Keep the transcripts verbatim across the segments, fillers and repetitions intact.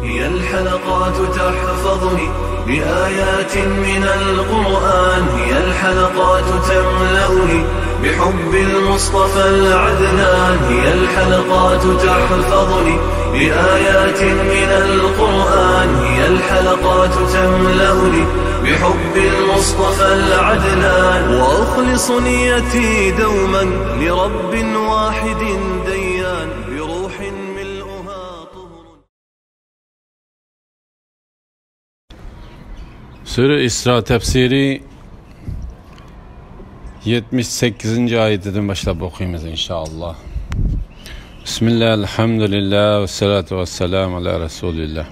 هي الحلقات تحفظني بآيات من القرآن، هي الحلقات تملأني بحب المصطفى العدنان، هي الحلقات تحفظني بآيات من القرآن، هي الحلقات تملأني بحب المصطفى العدنان، وأخلص نيتي دوما لرب واحد ديان، بروح ملؤها طهر. سۈرە ئىسرا تەپسىرى يەتمىش سەككىزىنچى ئايىتىدىن باشلاپ ئوقۇيمىز، ئىنشائاللا. بىسمىللا، ئەلھەمدۇلىللا، ۋەسسالاتۇ ۋەسسالامۇ ئالا رەسۇلىللا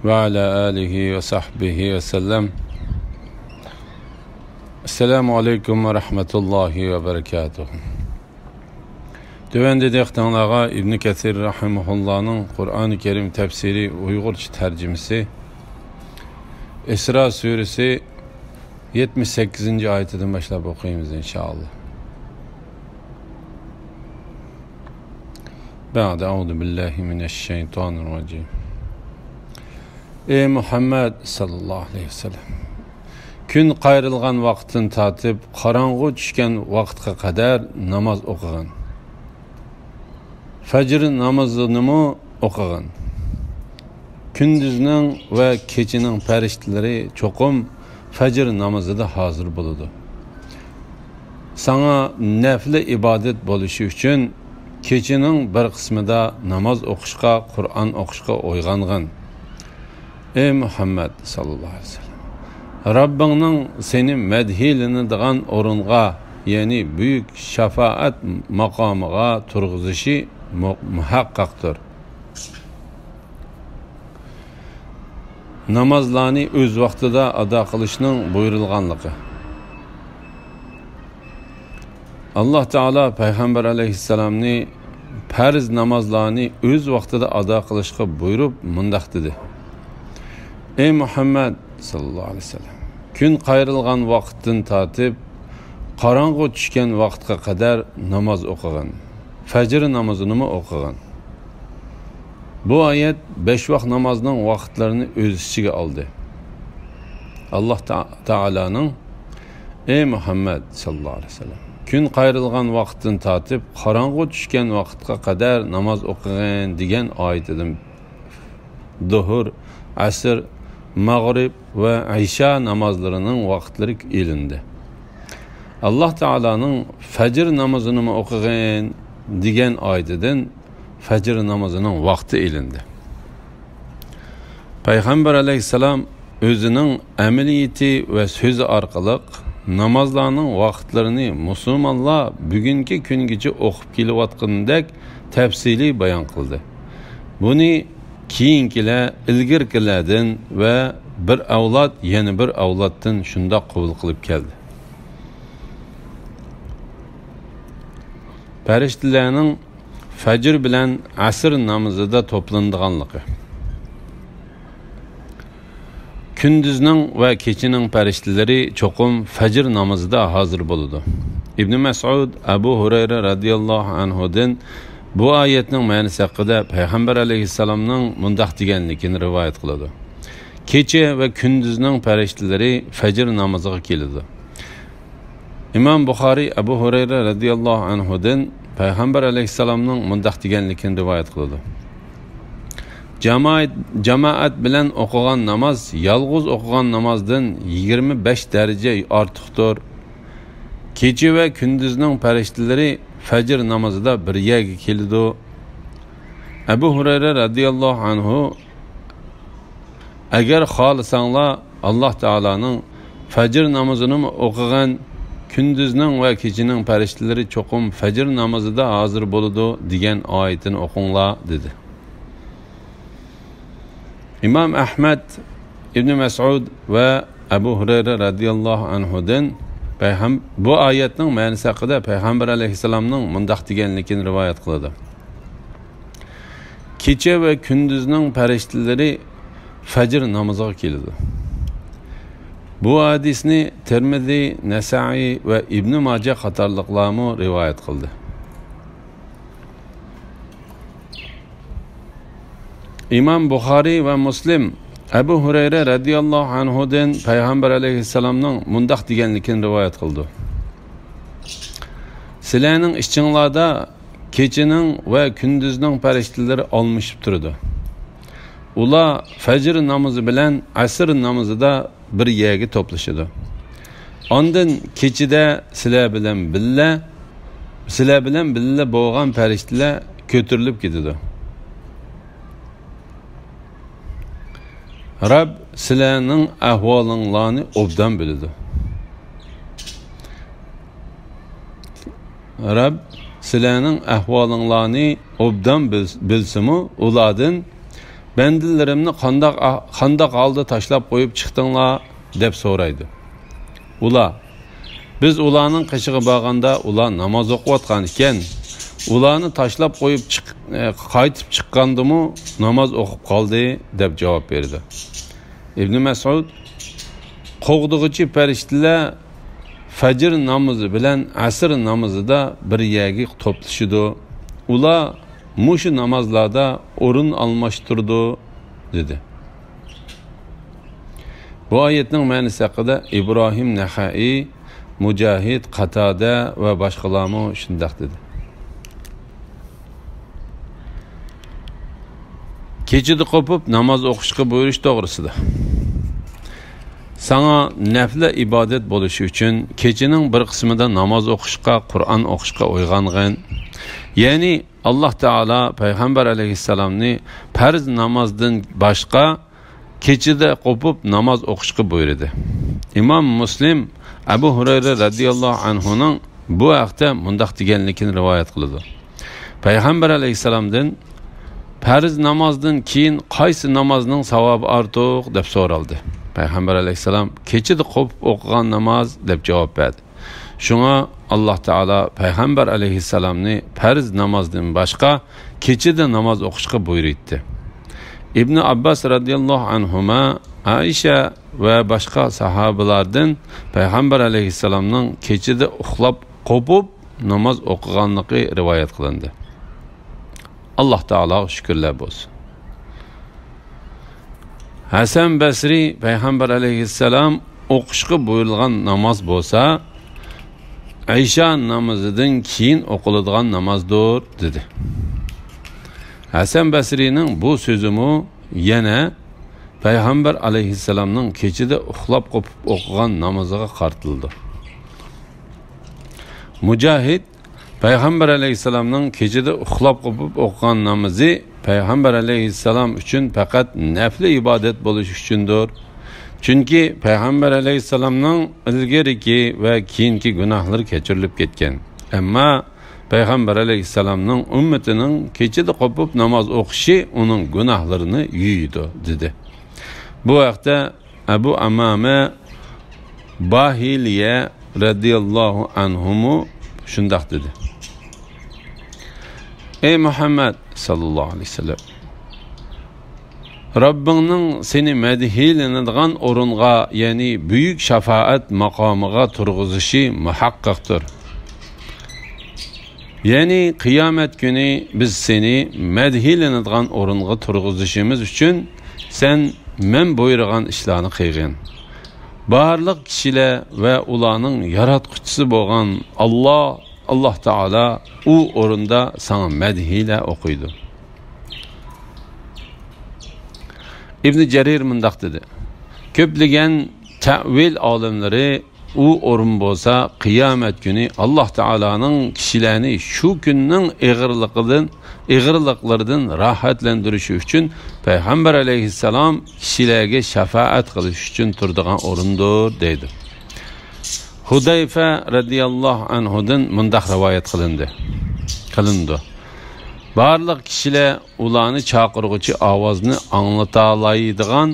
ۋە ئالا ئالىھى ۋە سەھبىھى ۋەسەللەم. ئەسسالامۇ ئەلەيكۇم ۋە رەھمەتۇللاھى ۋە بەرەكاتۇھۇ. تۆۋەندە دىققىتىڭلارغا ئىبنى كەسىر رەھىمەھۇللانىڭ قۇرئانى كەرىم تەپسىرى ئۇيغۇرچە تەرجىمىسى، ئىسرا سۈرىسى يەتمىش سەككىزىنچى ئايىتىدىن باشلاپ ئوقۇيمىز، ئىنشائاللا. بەئدە، ئەئۇزۇ بىللاھى مىنەششەيتانىررەجىم. ئەي مۇھەممەد ساللاللاھۇ ئەلەيھى ۋەسەللەم! كۈن قايرىلغان ۋاقىتتىن تارتىپ قاراڭغۇ چۈشكەن ۋاقىتقا قەدەر ناماز ئوقۇغىن. فەجر نامىزىنىمۇ ئوقۇغىن. كۈندۈزنىڭ ۋە كېچىنىڭ پەرىشتىلىرى چوقۇم فەجر نامىزىدا ھازىر بولىدۇ. ساڭا نەپلى ئىبادەت بولۇشى ئۈچۈن كېچىنىڭ بىر قىسمىدا ناماز ئوقۇشقا، قۇرئان ئوقۇشقا ئويغانغىن. ئەي مۇھەممەد ساللاللاھۇ ئەلەيھى ۋەسەللەم! رەببىڭنىڭ سېنى مەدھىيلىنىدىغان ئورۇنغا، يەنى بۈيۈك شاپائەت ماقامىغا تۇرغۇزۇشى مۇ-، مۇھەققەقتۇر. نامازلارنى ئۆز ۋاقتىدا ئادا قىلىشنىڭ بۇيرۇلغانلىقى. ئاللاھ تائالا پەيغەمبەر ئەلەيھىسسالامنى پەرز نامازلارنى ئۆز ۋاقتىدا ئادا قىلىشقا بۇيرۇپ مۇنداق دېدى: ئەي مۇھەممەد ساللاللاھۇ ئەلەيھى ۋەسەللەم! كۈن قايرىلغان ۋاقىتتىن تارتىپ قاراڭغۇ چۈشكەن ۋاقىتقا قەدەر ناماز ئوقۇغىن. فەجر نامىزىنىمۇ ئوقۇغىن. بۇ ئايەت بەش ۋاق نامازنىڭ ۋاقىتلىرىنى ئۆز ئىچىگە ئالدى. ئاللاھ تا-، تائالانىڭ، ئەي مۇھەممەد ساللاللاھۇ ئەلەيھى ۋەسەللەم، كۈن قايرىلغان ۋاقىتتىن تارتىپ قاراڭغۇ چۈشكەن ۋاقىتقا قەدەر ناماز ئوقۇغىن دېگەن ئايىتىدىن، دۇھۇر، ئەسىر، مەغرىب ۋە ئىشا نامازلىرىنىڭ ۋاقىتلىرى ئېلىندى. ئاللاھ تائالانىڭ فەجر نامىزىنىمۇ ئوقۇغىن دېگەن ئايىتىدىن فەجر نامىزىنىڭ ۋاقتى ئېلىندى. پەيغەمبەر ئەلەيھىسسالام ئۆزىنىڭ ئەمەلىيىتى ۋە سۆزى ئارقىلىق نامازلارنىڭ ۋاقىتلىرىنى مۇسۇلمانلار بۈگۈنكى كۈنگىچە ئوقۇپ كېلىۋاتقىنىدەك تەپسىلىي بايان قىلدى. بۇنى كېيىنكىلەر ئىلگىرىكىلەردىن ۋە بىر ئەۋلاد يەنە بىر ئەۋلادتىن شۇنداق قوبۇل قىلىپ كەلدى. پەرىشتىلەرنىڭ فەجر بىلەن ئەسىر نامىزىدا توپلىنىدىغانلىقى. كۈندۈزنىڭ ۋە كېچىنىڭ پەرىشتىلىرى چوقۇم فەجر نامىزىدا ھازىر بولىدۇ. ئىبنى مەسئۇد ئەبۇ ھۇرەيرە رەزىياللاھۇ ئەنھۇدىن بۇ ئايەتنىڭ مەنىسى ھەققىدە پەيغەمبەر ئەلەيھىسسالامنىڭ مۇنداق دېگەنلىكىنى رىۋايەت قىلىدۇ: كېچە ۋە كۈندۈزنىڭ پەرىشتىلىرى فەجر نامىزىغا كېلىدۇ. ئىمام بۇخارىي ئەبۇ ھۇرەيرە رەزىياللاھۇ ئەنھۇدىن پەيغەمبەر ئەلەيھىسسالامنىڭ مۇنداق دېگەنلىكىنى رىۋايەت قىلىدۇ: جامائەت، جامائەت بىلەن ئوقۇغان ناماز يالغۇز ئوقۇغان نامازدىن يىگىرمە بەش دەرىجە ئارتۇقتۇر. كېچە ۋە كۈندۈزنىڭ پەرىشتىلىرى فەجر نامىزىدا بىر يەرگە كېلىدۇ. ئەبۇ ھۇرەيرە رەزىياللاھۇ ئەنھۇ، ئەگەر خالىساڭلار، ئاللاھ تائالانىڭ فەجر نامىزىنىمۇ ئوقۇغىن، كۈندۈزنىڭ ۋە كېچىنىڭ پەرىشتىلىرى چوقۇم فەجر نامىزىدا ھازىر بولىدۇ دېگەن ئايىتىنى ئوقۇڭلار، دېدى. ئىمام ئەھمەد، ئىبنى مەسئۇد ۋە ئەبۇ ھۇرەيرە رەزىياللاھۇ ئەنھۇدىن پەيغەم-، بۇ ئايەتنىڭ مەنىسى ھەققىدە پەيغەمبەر ئەلەيھىسسالامنىڭ مۇنداق دېگەنلىكىنى رىۋايەت قىلىدۇ: كېچە ۋە كۈندۈزنىڭ پەرىشتىلىرى فەجر نامىزىغا كېلىدۇ. بۇ ھەدىسنى تىرمىزى، نەسائىي ۋە ئىبنى ماجە قاتارلىقلارمۇ رىۋايەت قىلدى. ئىمام بۇخارىي ۋە مۇسلىم ئەبۇ ھۇرەيرە رەزىياللاھۇ ئەنھۇدىن پەيغەمبەر ئەلەيھىسسالامنىڭ مۇنداق دېگەنلىكىنى رىۋايەت قىلىدۇ: سىلەرنىڭ ئىچىڭلاردا كېچىنىڭ ۋە كۈندۈزنىڭ پەرىشتىلىرى ئالمىشىپ تۇرىدۇ. ئۇلار فەجر نامىزى بىلەن ئەسىر نامىزىدا بىر يەرگە توپلىشىدۇ. ئاندىن كېچىدە سىلەر بىلەن بىللە، سىلەر بىلەن بىللە بولغان پەرىشتىلەر كۆتۈرۈلۈپ كېتىدۇ. رەب سىلەرنىڭ ئەھۋالىڭلارنى ئوبدان بىلىدۇ. رەب سىلەرنىڭ ئەھۋالىڭلارنى ئوبدان بىل-، بىلسىمۇ، ئۇلاردىن، «بەندىلىرىمنى قانداق ئەھ-، قانداق ھالدا تاشلاپ قويۇپ چىقتىڭلار؟» دەپ سورايدۇ. ئۇلار، «بىز ئۇلارنىڭ قېشىغا بارغاندا، ئۇلار ناماز ئوقۇۋاتقان ئىكەن. ئۇلارنى تاشلاپ قويۇپ چىق-، ئە، قايتىپ چىققاندىمۇ ناماز ئوقۇپ قالدى» دەپ جاۋاب بېرىدۇ. ئىبنى مەسئۇد، قوغدىغۇچى پەرىشتىلەر فەجر نامىزى بىلەن ئەسىر نامىزىدا بىر يەرگە توپلىشىدۇ. ئۇلار مۇشۇ نامازلاردا ئورۇن ئالماشتۇرىدۇ، دېدى. بۇ ئايەتنىڭ مەنىسى ھەققىدە ئىبراھىم نەخەئىي، مۇجاھىد، قاتادە ۋە باشقىلارمۇ شۇنداق دېدى. كېچىدە قوپۇپ ناماز ئوقۇشقا بۇيرۇش توغرىسىدا. ساڭا نەپلە ئىبادەت بولۇشى ئۈچۈن كېچىنىڭ بىر قىسمىدا ناماز ئوقۇشقا، قۇرئان ئوقۇشقا ئويغانغىن. يەنى ئاللاھ تائالا پەيغەمبەر ئەلەيھىسسالامنى پەرز نامازدىن باشقا كېچىدە قوپۇپ ناماز ئوقۇشقا بۇيرۇدى. ئىمام مۇسلىم ئەبۇ ھۇرەيرە رەزىياللاھۇ ئەنھۇنىڭ بۇ ھەقتە مۇنداق دېگەنلىكىنى رىۋايەت قىلىدۇ. پەيغەمبەر ئەلەيھىسسالامدىن، «پەرز نامازدىن كېيىن قايسى نامازنىڭ ساۋابى ئارتۇق؟» دەپ سورالدى. پەيغەمبەر ئەلەيھىسسالام، «كېچىدە قوپۇپ ئوقۇغان ناماز» دەپ جاۋاب بەردى. شۇڭا ئاللاھ تائالا پەيغەمبەر ئەلەيھىسسالامنى پەرز نامازدىن باشقا كېچىدە ناماز ئوقۇشقا بۇيرۇيتتى. ئىبنى ئابباس رەزىياللاھۇ ئەنھۇما، ئائىشە ۋە باشقا ساھابىلاردىن پەيغەمبەر ئەلەيھىسسالامنىڭ كېچىدە ئۇخلاپ قوپۇپ ناماز ئوقۇغانلىقى رىۋايەت قىلىندى. ئاللاھ تائالاغا شۈكۈرلەر بولسۇن. ھەسەن بەسرى پەيغەمبەر ئەلەيھىسسالام ئوقۇشقا بۇيرۇلغان ناماز بولسا، ئىشا نامىزىدىن كېيىن ئوقۇلىدىغان نامازدۇر، دېدى. ھەسەن بەسرىنىڭ بۇ سۆزىمۇ يەنە پەيغەمبەر ئەلەيھىسسالامنىڭ كېچىدە ئۇخلاپ قوپۇپ ئوقۇغان نامىزىغا قارىتىلىدۇ. مۇجاھىد، پەيغەمبەر ئەلەيھىسسالامنىڭ كېچىدە ئۇخلاپ قوپۇپ ئوقۇغان نامىزى پەيغەمبەر ئەلەيھىسسالام ئۈچۈن پەقەت نەپلى ئىبادەت بولۇشى ئۈچۈندۇر. چۈنكى پەيغەمبەر ئەلەيھىسسالامنىڭ ئىلگىرىكى ۋە كېيىنكى گۇناھلىرى كەچۈرۈلۈپ كەتكەن. ئەمما پەيغەمبەر ئەلەيھىسسالامنىڭ ئۈممىتىنىڭ كېچىدە قوپۇپ ناماز ئوقۇشى ئۇنىڭ گۇناھلىرىنى يۇيىدۇ، دېدى. بۇ ھەقتە ئەبۇ ئەمامە باھىلىيە رەزىياللاھۇ ئەنھۇمۇ شۇنداق دېدى: «ئەي مۇھەممەد ساللاللاھۇ ئەلەيھى ۋەسەللەم، رەببىڭنىڭ سېنى مەدھىيلىنىدىغان ئورۇنغا، يەنى بۈيۈك شاپائەت ماقامىغا تۇرغۇزۇشى مۇھەققەقتۇر. يەنى قىيامەت كۈنى بىز سېنى مەدھىيلىنىدىغان ئورۇنغا تۇرغۇزۇشىمىز ئۈچۈن سەن مەن بۇيرۇغان ئىشلارنى قىلغىن. بارلىق كىشىلەر ۋە ئۇلارنىڭ ياراتقۇچىسى بولغان ئاللاھ، ئاللاھ تائالا ئۇ ئورۇندا ساڭا مەدھىيلەر ئوقۇيدۇ.» ئىبنى جەرىر مۇنداق دېدى: كۆپلىگەن تەئۋىل ئالىملىرى ئۇ ئورۇن بولسا قىيامەت كۈنى ئاللاھ تائالانىڭ كىشىلەرنى شۇ كۈننىڭ ئېغىرلىقىدىن، ئېغىرلىقلىرىدىن راھەتلەندۈرۈشى ئۈچۈن پەيغەمبەر ئەلەيھىسسالام كىشىلەرگە شاپائەت قىلىش ئۈچۈن تۇرىدىغان ئورۇندۇر، دەيدۇ. ھۇدەيفە رەزىياللاھۇ ئەنھۇدىن مۇنداق رىۋايەت قىلىندى، قىلىنىدۇ: بارلىق كىشىلەر ئۇلارنى چاقىرغۇچى ئاۋازنى ئاڭلىتالايدىغان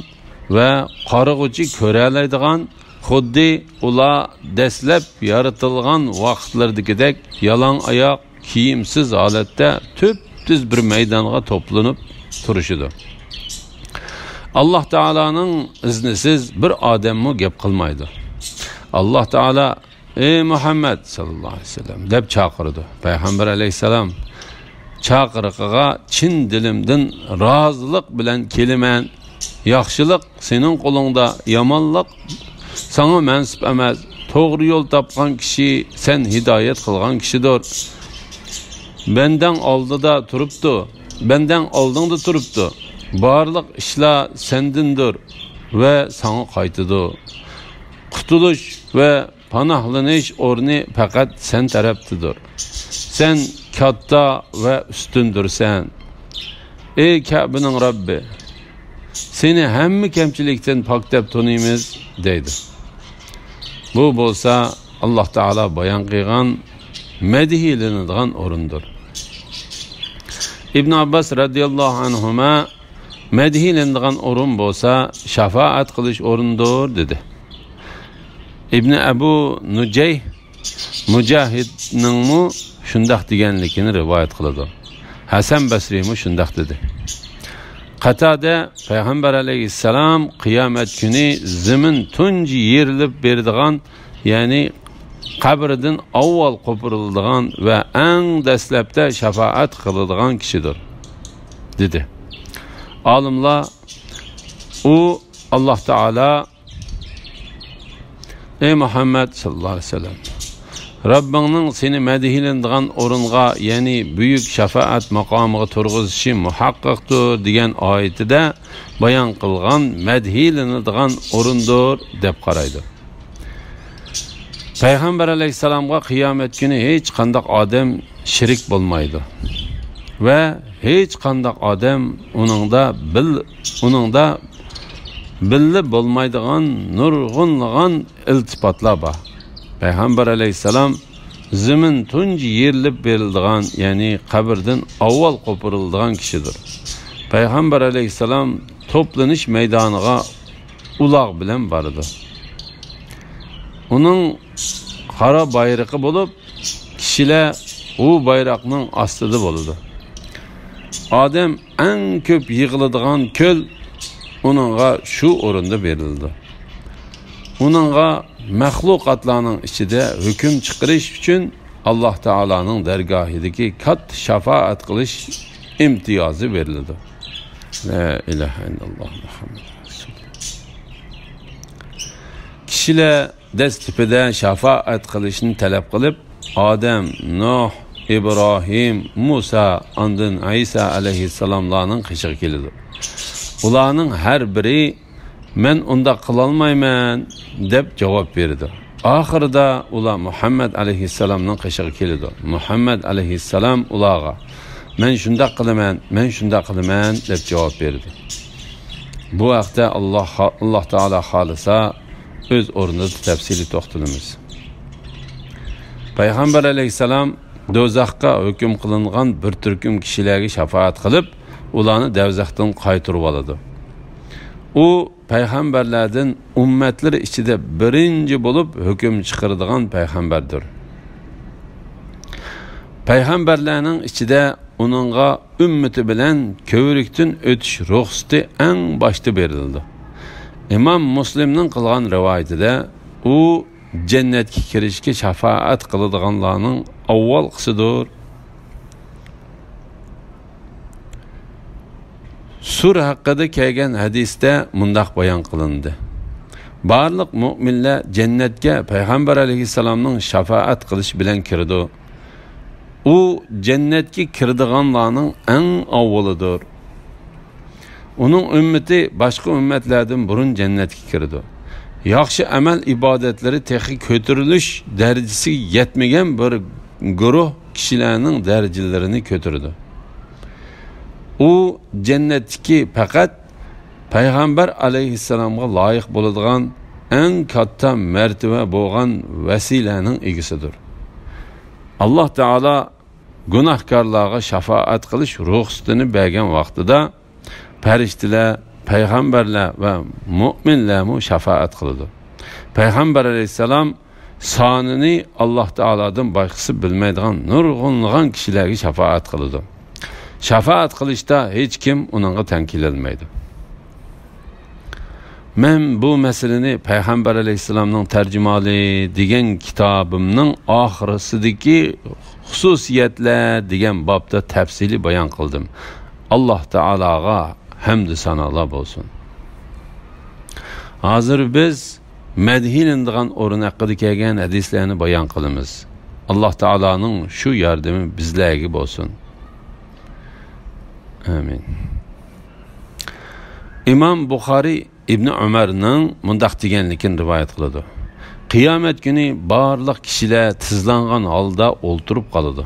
ۋە قارىغۇچى كۆرەلەيدىغان، خۇددى ئۇلار دەسلەپ يارىتىلغان ۋاقىتلىرىدىكىدەك يالاڭ ئاياق، كىيىمسىز ھالەتتە تۈپتۈز بىر مەيدانغا توپلىنىپ تۇرۇشىدۇ. ئاللاھ تائالانىڭ ئىزنىسىز بىر ئادەممۇ گەپ قىلمايدۇ. ئاللاھ تائالا، «ئەي مۇھەممەد ساللاللاھۇ ئەلەيھى ۋەسەللەم» دەپ چاقىرىدۇ. پەيغەمبەر ئەلەيھىسسالام، چاقىرىقىغا چىن دىلىمدىن رازىلىق بىلەن كېلىمەن. ياخشىلىق سېنىڭ قولۇڭدا، يامانلىق ساڭا مەنسۇپ ئەمەس. توغرا يول تاپقان كىشى سەن ھىدايەت قىلغان كىشىدۇر. بەندەڭ ئالدىدا تۇرۇپتۇ، بەندەڭ ئالدىڭدا تۇرۇپتۇ. بارلىق ئىشلار سەندىندۇر ۋە ساڭا قايتىدۇ. قۇتۇلۇش ۋە پاناھلىنىش ئورنى پەقەت سەن تەرەپتىدۇر. سەن كاتتا ۋە ئۈستۈندۈرسەن. ئەي كەبىنىڭ رەببى، سېنى ھەممە كەمچىلىكتىن پاك دەپ تونۇيمىز، دەيدۇ. بۇ بولسا ئاللاھ تائالا بايان قىلغان مەدھىيلىنىدىغان ئورۇندۇر. ئىبن ئابباس رەزىياللاھۇ ئەنھۇما مەدھىيلىنىدىغان ئورۇن بولسا شاپائەت قىلىش ئورنىدۇر، دېدى. ئىبنى ئەبۇ نۇجەي مۇجاھىدنىڭمۇ شۇنداق دېگەنلىكىنى رىۋايەت قىلىدۇ. ھەسەن بەسرىمۇ شۇنداق دېدى. قاتادە پەيغەمبەر ئەلەيھىسسالام قىيامەت كۈنى زېمىن تۇنجى يېرىلىپ بېرىدىغان، يەنى قەبرىدىن ئاۋۋال قوپۇرۇلىدىغان ۋە ئەڭ دەسلەپتە شاپائەت قىلىدىغان كىشىدۇر، دېدى. ئالىملار ئۇ ئاللاھ تائالا، ئەي مۇھەممەد ساللاللاھۇ ئەلەيھى ۋەسەللەم، رەببىڭنىڭ سېنى مەدھىيلىنىدىغان ئورۇنغا، يەنى بۈيۈك شاپائەت ماقامىغا تۇرغۇزۇشى مۇھەققەقتۇر دېگەن ئايىتىدە بايان قىلغان مەدھىيلىنىدىغان ئورۇندۇر، دەپ قارايدۇ. پەيغەمبەر ئەلەيھىسسالامغا قىيامەت كۈنى ھېچقانداق ئادەم شېرىك بولمايدۇ ۋە ھېچقانداق ئادەم ئۇنىڭدا بىل-، ئۇنىڭدا بىللە بولمايدىغان نۇرغۇنلىغان ئىلتىپاتلار بار. پەيغەمبەر ئەلەيھىسسالام زېمىن تۇنجى يېرىلىپ بېرىلىدىغان، يەنى قەبرىدىن ئاۋۋال قوپۇرۇلىدىغان كىشىدۇر. پەيغەمبەر ئەلەيھىسسالام توپلىنىش مەيدانىغا ئۇلاغ بىلەن بارىدۇ. ئۇنىڭ قارا بايرىقى بولۇپ، كىشىلەر ئۇ بايراقنىڭ ئاستىدا بولىدۇ. ئادەم ئەڭ كۆپ يىغىلىدىغان كۆل ئۇنىڭغا شۇ ئورۇندا بېرىلىدۇ. ئۇنىڭغا مەخلۇقاتلارنىڭ ئىچىدە ھۆكۈم چىقىرىش ئۈچۈن ئاللاھ تائالانىڭ دەرگاھىدىكى كاتتا شاپائەت قىلىش ئىمتىيازى بېرىلىدۇ. لا ئىلاھە ئىللاللاھ مۇھەممەد رەسۇلۇللاھ. كىشىلەر دەسلىپىدە شاپائەت قىلىشنى تەلەپ قىلىپ، ئادەم، نۇھ، ئىبراھىم، مۇسا، ئاندىن ئەيسا ئەلەيھىسسالاملارنىڭ قېشىغا كېلىدۇ. ئۇلارنىڭ ھەر بىرى، «مەن ئۇنداق قىلالمايمەن» دەپ جاۋاب بېرىدۇ. ئاخىرىدا ئۇلار مۇھەممەد ئەلەيھىسسالامنىڭ قېشىغا كېلىدۇ. مۇھەممەد ئەلەيھىسسالام ئۇلارغا، «مەن شۇنداق قىلىمەن، مەن شۇنداق قىلىمەن» دەپ جاۋاب بېرىدۇ. بۇ ھەقتە ئاللاھ، ئاللاھ تائالا خالىسا، ئۆز ئورنىدا تەپسىلىي توختىلىمىز. پەيغەمبەر ئەلەيھىسسالام دوزاخقا ھۆكۈم قىلىنغان بىر تۈركۈم كىشىلەرگە شاپائەت قىلىپ، ئۇلارنى دوزاختىن قايتۇرۇۋالىدۇ. ئۇ پەيغەمبەرلەردىن ئۈممەتلىرى ئىچىدە بىرىنچى بولۇپ ھۆكۈم چىقىرىدىغان پەيغەمبەردۇر. پەيغەمبەرلەرنىڭ ئىچىدە ئۇنىڭغا ئۈممىتى بىلەن كۆۋرۈكتىن ئۆتۈش رۇخسىتى ئەڭ باشتا بېرىلىدۇ. ئىمام مۇسلىمنىڭ قىلغان رىۋايىتىدە، ئۇ جەننەتكە كىرىشكە شاپائەت قىلىدىغانلارنىڭ ئاۋۋالقىسىدۇر. سۇر ھەققىدە كەلگەن ھەدىستە مۇنداق بايان قىلىندى: بارلىق مۆمىنلەر جەننەتكە پەيغەمبەر ئەلەيھىسسالامنىڭ شاپائەت قىلىشى بىلەن كىرىدۇ. ئۇ جەننەتكە كىرىدىغانلارنىڭ ئەڭ ئاۋۋىلىدۇر. ئۇنىڭ ئۈممىتى باشقا ئۈممەتلەردىن بۇرۇن جەننەتكە كىرىدۇ. ياخشى ئەمەل ئىبادەتلىرى تېخى كۆتۈرۈلۈش دەرىجىسىگە يەتمىگەن بىر گۇرۇھ كىشىلەرنىڭ دەرىجىلىرىنى كۆتۈرىدۇ. ئۇ جەننەتتىكى پەقەت پەيغەمبەر ئەلەيھىسسالامغا لايىق بولىدىغان ئەڭ كاتتا مەرتىۋە بولغان ۋەسىلەنىڭ ئىگىسىدۇر. ئاللاھ تائالا گۇناھكارلارغا شاپائەت قىلىش رۇخسىتىنى بەرگەن ۋاقتىدا، پەرىشتىلەر، پەيغەمبەرلەر ۋە مۆمىنلەرمۇ شاپائەت قىلىدۇ. پەيغەمبەر ئەلەيھىسسالام سانىنى ئاللاھ تائالادىن باشقىسى بىلمەيدىغان نۇرغۇنلىغان كىشىلەرگە شاپائەت قىلىدۇ. شاپائەت قىلىشتا ھېچكىم ئۇنىڭغا تەڭ كېلەلمەيدۇ. مەن بۇ مەسىلىنى پەيغەمبەر ئەلەيھىسسالامنىڭ تەرجىمىھالى دېگەن كىتابىمنىڭ ئاخىرسىدىكى خۇسۇسىيەتلەر دېگەن بابتا تەپسىلىي بايان قىلدىم. ئاللاھ تائالاغا ھەمدۇ سانالار بولسۇن. ھازىر بىز مەدھىيلىنىدىغان ئورۇن ھەققىدە كەلگەن ھەدىسلەرنى بايان قىلىمىز. ئاللاھ تائالانىڭ شۇ ياردىمى بىزلەرگە بولسۇن. ئامىن. ئىمام بۇخارىي ئىبنى ئۆمەرنىڭ مۇنداق دېگەنلىكىنى رىۋايەت قىلىدۇ: قىيامەت كۈنى بارلىق كىشىلەر تىزلانغان ھالدا ئولتۇرۇپ قالىدۇ.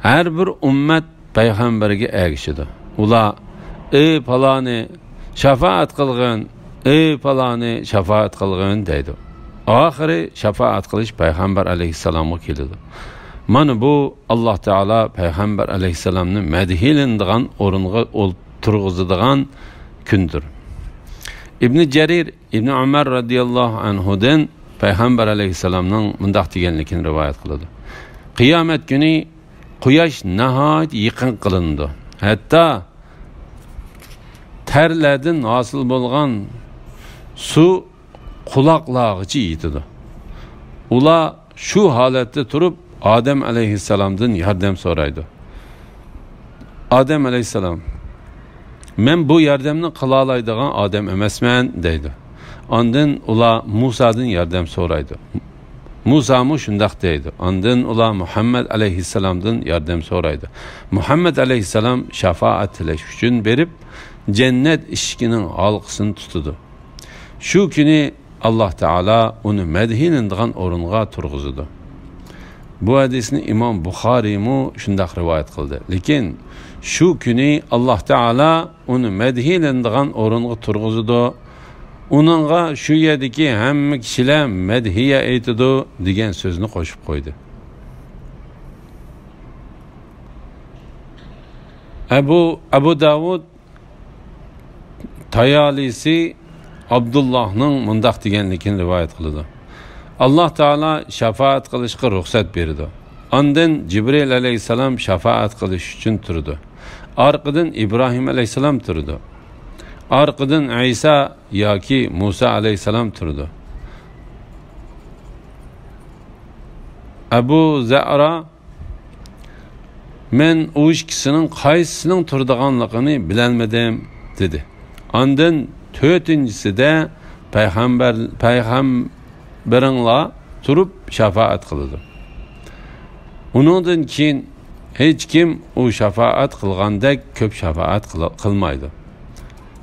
ھەر بىر ئۈممەت پەيغەمبەرگە ئەگىشىدۇ. ئۇلار: «ئەي پالانى، شاپائەت قىلغىن، ئەي پالانى، شاپائەت قىلغىن» دەيدۇ. ئاخىرى شاپائەت قىلىش پەيغەمبەر ئەلەيھىسسالامغا كېلىدۇ. مانا بۇ ئاللاھ تائالا پەيغەمبەر ئەلەيھىسسالامنى مەدھىيلىنىدىغان ئورۇنغا ئولتۇرغۇزىدىغان كۈندۇر. ئىبنى جەرىر ئىبنى ئۆمەر رەزىياللاھۇ ئەنھۇدىن پەيغەمبەر ئەلەيھىسسالامنىڭ مۇنداق دېگەنلىكىنى رىۋايەت قىلىدۇ: قىيامەت كۈنى قۇياش ناھايىتى يېقىن قىلىنىدۇ. ھەتتا تەرلەردىن ھاسىل بولغان سۇ قۇلاقلارغىچە يېتىدۇ. ئۇلار شۇ ھالەتتە تۇرۇپ، ئادەم ئەلەيھىسسالامدىن ياردەم سورايدۇ. ئادەم ئەلەيھىسسالام: «مەن بۇ ياردەمنى قىلالايدىغان ئادەم ئەمەسمەن» دەيدۇ. ئاندىن ئۇلار مۇسادىن ياردەم سورايدۇ. مۇسامۇ شۇنداق دەيدۇ. ئاندىن ئۇلار مۇھەممەد ئەلەيھىسسالامدىن ياردەم سورايدۇ. مۇھەممەد ئەلەيھىسسالام شاپائەت تىلەش ئۈچۈن بېرىپ، جەننەت ئىشىكىنىڭ ھالقىسىنى تۇتىدۇ. شۇ كۈنى ئاللاھ تائالا ئۇنى مەدھىيلىنىدىغان ئورۇنغا تۇرغۇزىدۇ. بۇ ھەدىسنى ئىمام بۇخارىيمۇ شۇنداق رىۋايەت قىلدى. لېكىن شۇ كۈنى ئاللاھ تائالا ئۇنى مەدھىيلىنىدىغان ئورۇنغا تۇرغۇزىدۇ. ئۇنىڭغا شۇ يەردىكى ھەممە كىشىلەر مەدھىيە ئېيتىدۇ دېگەن سۆزنى قوشۇپ قويدى. ئەبۇ، ئەبۇ داۋۇد تايالىسى ئابدۇللاھنىڭ مۇنداق دېگەنلىكىنى رىۋايەت قىلىدۇ: ئاللاھ تائالا شاپائەت قىلىشقا رۇخسەت بېرىدۇ. ئاندىن جىبرىئىل ئەلەيھىسسالام شاپائەت قىلىش ئۈچۈن تۇرىدۇ. ئارقىدىن ئىبراھىم ئەلەيھىسسالام تۇرىدۇ. ئارقىدىن ئەيسا ياكى مۇسا ئەلەيھىسسالام تۇرىدۇ. ئەبۇ زەئرا: «مەن ئۇ ئىككىسىنىڭ قايسىسىنىڭ تۇرىدىغانلىقىنى بىلەلمىدىم» دېدى. ئاندىن تۆتىنچىسىدە: «پەيغەمبەر، پەيغەمبىرىڭلار تۇرۇپ شاپائەت قىلىدۇ. ئۇنىڭدىن كېيىن ھېچكىم ئۇ شاپائەت قىلغاندەك كۆپ شاپائەت قىل-، قىلمايدۇ.»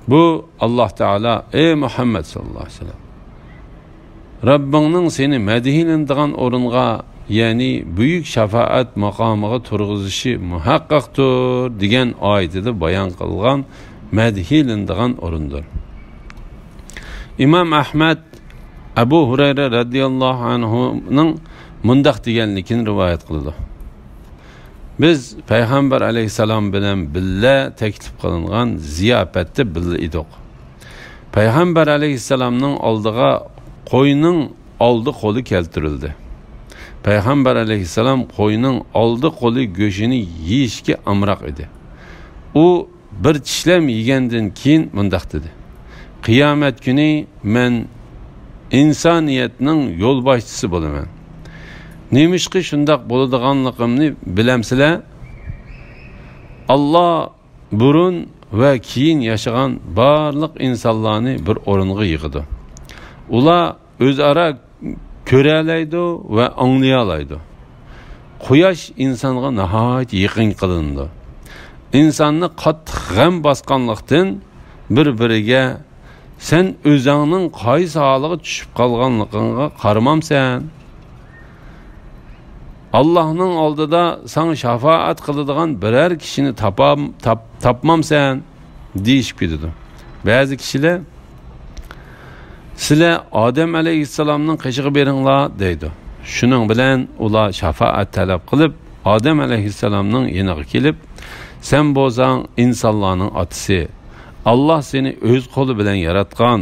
بۇ ئاللاھ تائالا: «ئەي مۇھەممەد ساللاللاھۇ ئەلەيھى ۋەسەللەم، رەببىڭنىڭ سېنى مەدھىيلىنىدىغان ئورۇنغا، يەنى بۈيۈك شاپائەت ماقامىغا تۇرغۇزۇشى مۇھەققەقتۇر» دېگەن ئايىتىدە بايان قىلغان مەدھىيلىنىدىغان ئورۇندۇر. ئىمام ئەھمەد ئەبۇ ھۇرەيرە رەزىياللاھۇ ئەنھۇنىڭ مۇنداق دېگەنلىكىنى رىۋايەت قىلىدۇ: بىز پەيغەمبەر ئەلەيھىسسالام بىلەن بىللە تەكلىپ قىلىنغان زىياپەتتە بىللە ئىدۇق. پەيغەمبەر ئەلەيھىسسالامنىڭ ئالدىغا قوينىڭ ئالدى قولى كەلتۈرۈلدى. پەيغەمبەر ئەلەيھىسسالام قوينىڭ ئالدى قولى گۆشىنى يېيىشكە ئامراق ئىدى. ئۇ بىر چىشلەم يېگەندىن كېيىن مۇنداق دېدى: «قىيامەت كۈنى مەن ئىنسانىيەتنىڭ يولباشچىسى بولىمەن. نېمىشقا شۇنداق بولىدىغانلىقىمنى بىلەمسىلەر؟ ئاللا بۇرۇن ۋە كېيىن ياشىغان بارلىق ئىنسانلارنى بىر ئورۇنغا يىغىدۇ. ئۇلار ئۆزئارا كۆرەلەيدۇ ۋە ئاڭلىيالايدۇ. قۇياش ئىنسانغا ناھايىتى يېقىن قىلىنىدۇ. ئىنساننى قاتتىق غەم باسقانلىقتىن، بىر-بىرىگە: سەن ئۆزۈڭنىڭ قايسى ھالىغا چۈشۈپ قالغانلىقىڭغا قارىمامسەن؟ ئاللاھنىڭ ئالدىدا ساڭا شاپائەت قىلىدىغان بىرەر كىشىنى تاپام-، تاپ-، تاپمامسەن؟» دېيىشىپ كېتىدۇ. بەزى كىشىلەر: «سىلەر ئادەم ئەلەيھىسسالامنىڭ قېشىغا بېرىڭلار» دەيدۇ. شۇنىڭ بىلەن ئۇلار شاپائەت تەلەپ قىلىپ، ئادەم ئەلەيھىسسالامنىڭ يېنىغا كېلىپ: «سەن بولساڭ ئىنسانلارنىڭ ئاتىسى. ئاللا سېنى ئۆز قولى بىلەن ياراتقان.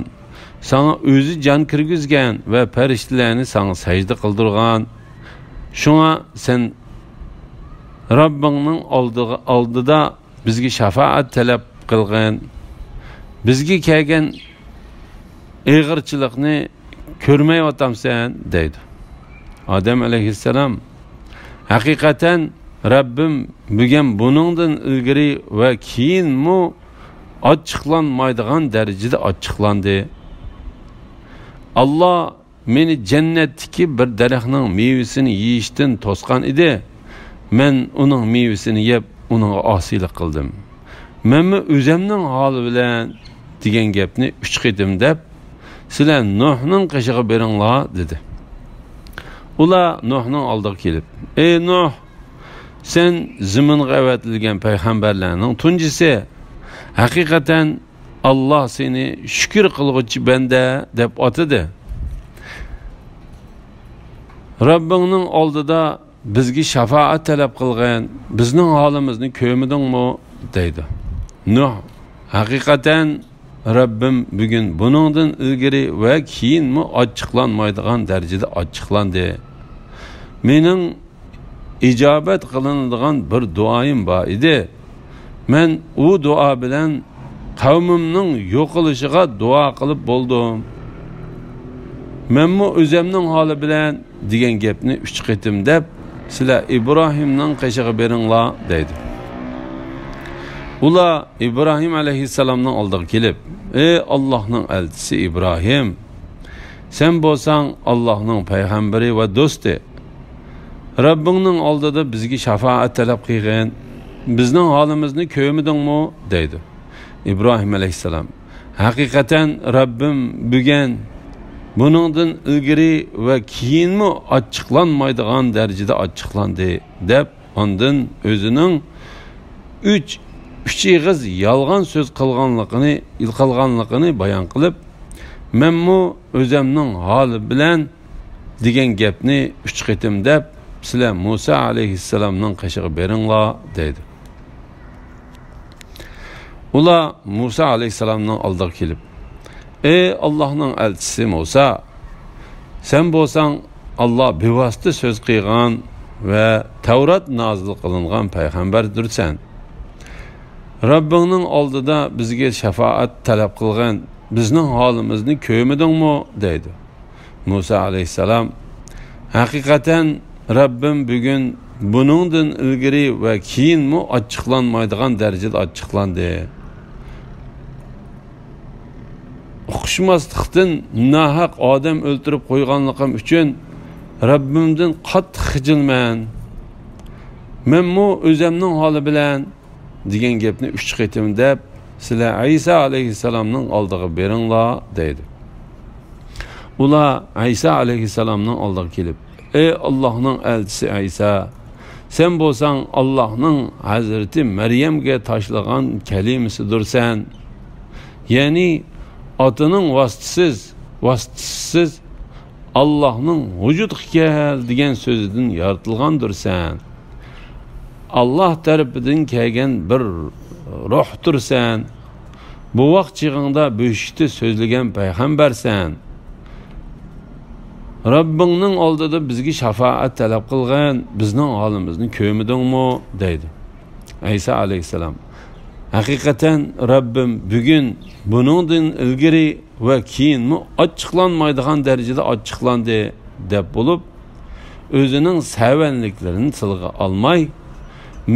ساڭا ئۆزى جان كىرگۈزگەن ۋە پەرىشتىلەرنى ساڭا سەجدە قىلدۇرغان. شۇڭا سەن رەببىڭنىڭ ئالدىغا، ئالدىدا بىزگە شاپائەت تەلەپ قىلغىن. بىزگە كەلگەن ئېغىرچىلىقنى كۆرمەيۋاتامسەن؟» دەيدۇ. ئادەم ئەلەيھىسسالام: ھەقىقەتەن رەببىم بۈگۈن بۇنىڭدىن ئىلگىرى ۋە كېيىنمۇ ئاچچىقلانمايدىغان دەرىجىدە ئاچچىقلاندى. ئاللا مېنى جەننەتتىكى بىر دەرەخنىڭ مېۋىسىنى يېيىشتىن توسقان ئىدى. مەن ئۇنىڭ مېۋىسىنى يەپ، ئۇنىڭغا ئاسىيلىق قىلدىم. مەنمۇ ئۆزەمنىڭ ھالى بىلەن دېگەن گەپنى ئۈچ قېتىم دەپ، سىلەر نۇھنىڭ قېشىغا بېرىڭلار، دېدى. ئۇلار نۇھنىڭ ئالدىغا كېلىپ، ئەي نۇھ، سەن زېمىنغا ئەۋەتىلگەن پەيغەمبەرلەرنىڭ تۇنجىسى. ھەقىقەتەن ئاللا سېنى شۈكۈر قىلغۇچى بەندە دەپ ئاتىدى. رەببىڭنىڭ ئالدىدا بىزگە شاپائەت تەلەپ قىلغىن، بىزنىڭ ھالىمىزنى كۆرمىدىڭمۇ؟ دەيدۇ. نۇھ، ھەقىقەتەن رەببىم بۈگۈن بۇنىڭدىن ئىلگىرى ۋە كېيىنمۇ ئاچچىقلانمايدىغان دەرىجىدە ئاچچىقلاندى. مېنىڭ ئىجابەت قىلىنىدىغان بىر دۇئايىم بار ئىدى. مەن ئۇ دۇئا بىلەن قەۋمىمنىڭ يوقىلىشىغا دۇئا قىلىپ بولدۇم. مەنمۇ ئۆزەمنىڭ ھالى بىلەن دېگەن گەپنى ئۈچ قېتىم دەپ، سىلەر ئىبراھىمنىڭ قېشىغا بېرىڭلار، دەيدۇ. ئۇلار ئىبراھىم ئەلەيھىسسالامنىڭ ئالدىغا كېلىپ، ئەي ئاللاھنىڭ ئەلچىسى ئىبراھىم، سەن بولساڭ ئاللاھنىڭ پەيغەمبىرى ۋە دوستى. رەببىڭنىڭ ئالدىدا بىزگە شاپائەت تەلەپ قىلغىن. بىزنىڭ ھالىمىزنى كۆرمىدىڭمۇ؟ دەيدۇ. ئىبراھىم ئەلەيھىسسالام، ھەقىقەتەن رەببىم بۈگۈن بۇنىڭدىن ئىلگىرى ۋە كېيىنمۇ ئاچچىقلانمايدىغان دەرىجىدە ئاچچىقلاندى، دەپ ئاندىن ئۆزىنىڭ ئۈچ، ئۈچ ئېغىز يالغان سۆز قىلغانلىقىنى، قىلغانلىقىنى بايان قىلىپ، مەنمۇ ئۆزەمنىڭ ھالى بىلەن دېگەن گەپنى ئۈچ قېتىم دەپ، سىلەر مۇسا ئەلەيھىسسالامنىڭ قېشىغا بېرىڭلار، دەيدۇ. ئۇلار مۇسا ئەلەيھىسسالامنىڭ ئالدىغا كېلىپ، ئەي ئاللاھنىڭ ئەلچىسى مۇسا، سەن بولساڭ ئاللا بىۋاسىتە سۆز قىلغان ۋە تەۋرات نازىل قىلىنغان پەيغەمبەردۇرسەن. رەببىڭنىڭ ئالدىدا بىزگە شاپائەت تەلەپ قىلغىن، بىزنىڭ ھالىمىزنى كۆرمىدىڭمۇ؟ دەيدۇ. مۇسا ئەلەيھىسسالام، ھەقىقەتەن رەببىم بۈگۈن بۇنىڭدىن ئىلگىرى ۋە كېيىنمۇ ئاچچىقلانمايدىغان دەرىجىدە ئاچچىقلاندى. ئۇقۇشماسلىقتىن ناھەق ئادەم ئۆلتۈرۈپ قويغانلىقىم ئۈچۈن رەببىمدىن قاتتىق خىجىلمەن. مەنمۇ ئۆزەمنىڭ ھالى بىلەن دېگەن گەپنى ئۈچ قېتىم دەپ، سىلەر ئەيسا ئەلەيھىسسالامنىڭ ئالدىغا بېرىڭلار، دەيدۇ. ئۇلار ئەيسا ئەلەيھىسسالامنىڭ ئالدىغا كېلىپ، ئەي ئاللاھنىڭ ئەلچىسى ئەيسا، سەن بولساڭ ئاللاھنىڭ ھەزرىتى مەريەمگە تاشلىغان كەلىمىسىدۇرسەن. يەنى ئاتىنىڭ ۋاسىتىسىز، ۋاسىتىسىز ئاللاھنىڭ ۋۇجۇدقا كەل دېگەن سۆزىدىن يارىتىلغاندۇرسەن. ئاللاھ تەرىپىدىن كەلگەن بىر روھتۇرسەن. بوۋاق چېغىڭدا بۆشۈكتە سۆزلىگەن پەيغەمبەرسەن. رەببىڭنىڭ ئالدىدا بىزگە شاپائەت تەلەپ قىلغىن، بىزنىڭ ھالىمىزنى كۆرمىدىڭمۇ؟ دەيدۇ. ئەيسا ئەلەيھىسسالام، ھەقىقەتەن رەببىم بۈگۈن بۇنىڭدىن ئىلگىرى ۋە كېيىنمۇ ئاچچىقلانمايدىغان دەرىجىدە ئاچچىقلاندى، دەپ بولۇپ، ئۆزىنىڭ سەۋەنلىكلىرىنى تىلغا ئالماي،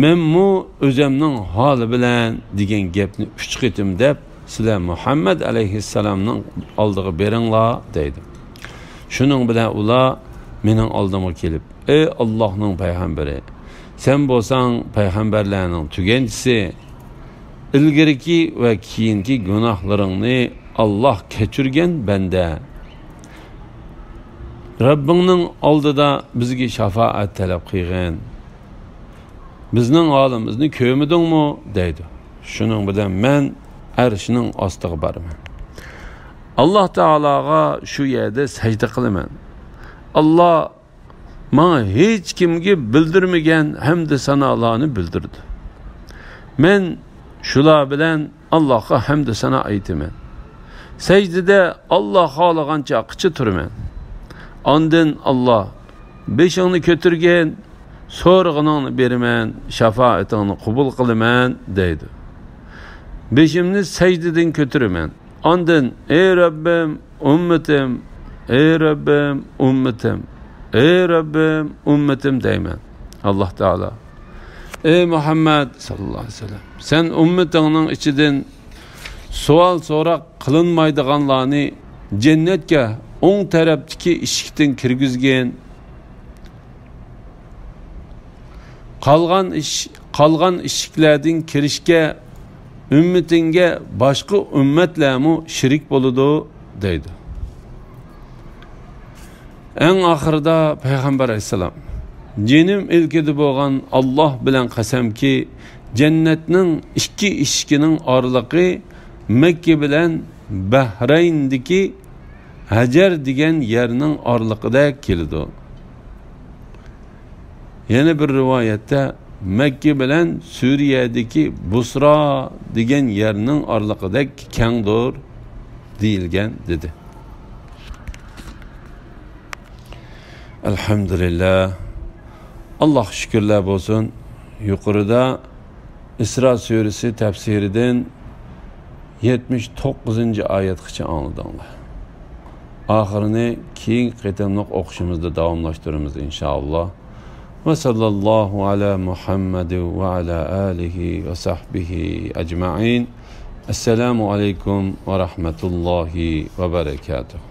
مەنمۇ ئۆزەمنىڭ ھالى بىلەن دېگەن گەپنى ئۈچ قېتىم دەپ، سىلەر مۇھەممەد ئەلەيھىسسالامنىڭ ئالدىغا بېرىڭلار، دەيدۇ. شۇنىڭ بىلەن ئۇلار مېنىڭ ئالدىمغا كېلىپ، ئەي ئاللاھنىڭ پەيغەمبىرى، سەن بولساڭ پەيغەمبەرلەرنىڭ تۈگەنچىسى، ئىلگىرىكى ۋە كېيىنكى گۇناھلىرىڭنى ئاللاھ كەچۈرگەن بەندە. رەببىڭنىڭ ئالدىدا بىزگە شاپائەت تەلەپ قىلغىن. بىزنىڭ ھالىمىزنى كۆرمىدىڭمۇ؟ دەيدۇ. شۇنىڭ بىلەن مەن ئەرشنىڭ ئاستىغا بارىمەن. ئاللاھ تائالاغا شۇ يەردە سەجدە قىلىمەن. ئاللاھ ماڭا ھېچكىمگە بىلدۈرمىگەن ھەمدۇ سانالارنى بىلدۈردى. مەن شۇلار بىلەن ئاللاھقا ھەمدۇ سانا ئېيتىمەن. سەجدىدە ئاللاھ خالىغان چاغقىچە تۇرىمەن. ئاندىن ئاللاھ، بېشىڭنى كۆتۈرگىن، سورىغىنىڭنى بېرىمەن، شاپائىتىڭنى قوبۇل قىلىمەن، دەيدۇ. بېشىمنى سەجدىدىن كۆتۈرىمەن. ئاندىن، ئەي رەببىم، ئۈممىتىم، ئەي رەببىم، ئۈممىتىم، ئەي رەببىم، ئۈممىتىم دەيمەن. ئاللاھ تائالا: «ئەي مۇھەممەد ساللاللاھۇ ئەلەيھى ۋەسەللەم، سەن ئۈممىتىڭنىڭ ئىچىدىن سوئال-سوراق قىلىنمايدىغانلارنى جەننەتكە ئوڭ تەرەپتىكى ئىشىكتىن كىرگۈزگىن. قالغان ئىش-، قالغان ئىشىكلەردىن كىرىشكە ئۈممىتىڭگە باشقا ئۈممەتلەرمۇ شېرىك بولىدۇ» دەيدۇ. ئەڭ ئاخىرىدا پەيغەمبەر ئەلەيھىسسالام: «جېنىم ئىلكىدە بولغان ئاللاھ بىلەن قەسەمكى، جەننەتنىڭ ئىككى ئىشىكىنىڭ ئارىلىقى مەككە بىلەن بەھرەيندىكى ھەجەر دېگەن يەرنىڭ ئارىلىقىدەك كېلىدۇ.» يەنە بىر رىۋايەتتە، «مەككە بىلەن سۈرىيەدىكى بۇسرا دېگەن يەرنىڭ ئارىلىقىدەك كەڭدۇر» دېيىلگەن، دېدى. ئەلھەمدۇلىللاھ. ئاللاھقا شۈكۈرلەر بولسۇن. يۇقىرىدا ئىسرا سۈرىسى تەپسىرىدىن يەتمىش توققۇزىنچى ئايەتكىچە ئاڭلىدىڭلار. ئاخىرىنى كېيىنكى قېتىملىق ئوقۇشىمىزدا داۋاملاشتۇرىمىز، ئىنشائاللاھ. ۋە ساللاللاھۇ ئەلا مۇھەممەد ۋە ئەلا ئالىھى ۋە سەھبىھى ئەجمەئىن. ئەسسالامۇ ئەلەيكۇم ۋە رەھمەتۇللاھى ۋە بەرەكاتۇھ.